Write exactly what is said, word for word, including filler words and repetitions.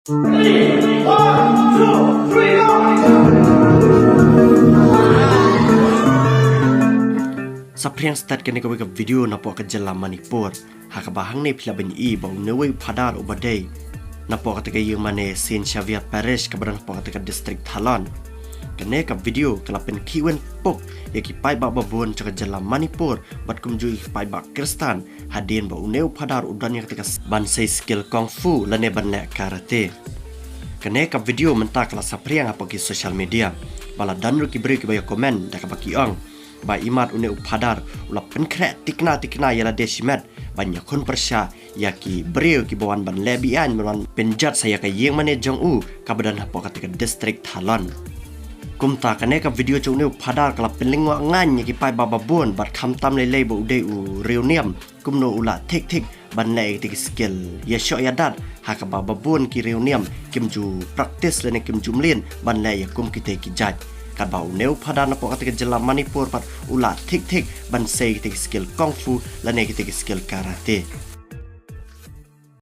Sa phriang stet kane kawei ka video napoh ka jylla Manipur. Ha kaba hangne phi lah ban i ba une uwei u phadar uba dei napoh kata ka ïing mane Saint Xavier Parish kaba don hapoh kata ka district Thalon. Kane ka video ka la pynkhih wynpuk ïa ki paidbah babun jong ka jylla Manipur bad kumjuh ïa ki paidbah Khristan hadien ba une u phadar u don ïa kata ka ban sei skill kung fu lane ban leh karate. Kane ka video mynta ka la saphriang hapoh ki social media. Ba la don ruh ki briew kiba ïa comment da kaba ki ong ba imat une u phadar u la pynkhreh tikna tikna ïa lade shimet ban ïakhun pyrshah ïa ki briew kiba wan ban leh beaiñ ban wan pynjot sa ïa ka ïing mane jong u kaba don hapoh kata ka district Thalon. Kumta kane ka video jong une u phadar ka la pynlyngngoh ngaiñ ïa ki paidbah babun bad khamtam lei lei ba u dei u riewniam kumno u lah thik thik ban leh ïa kata ki skill ïashoh ïadat ha kaba babun ki riewniam kim ju practice lane kim ju mlien ban leh ïa kum kita ki jait. Katba une u phadar napoh kata ka jylla Manipur pat u lah thik thik ban sei ïa kata ki skill kung fu lane ïa kata ki skill karate.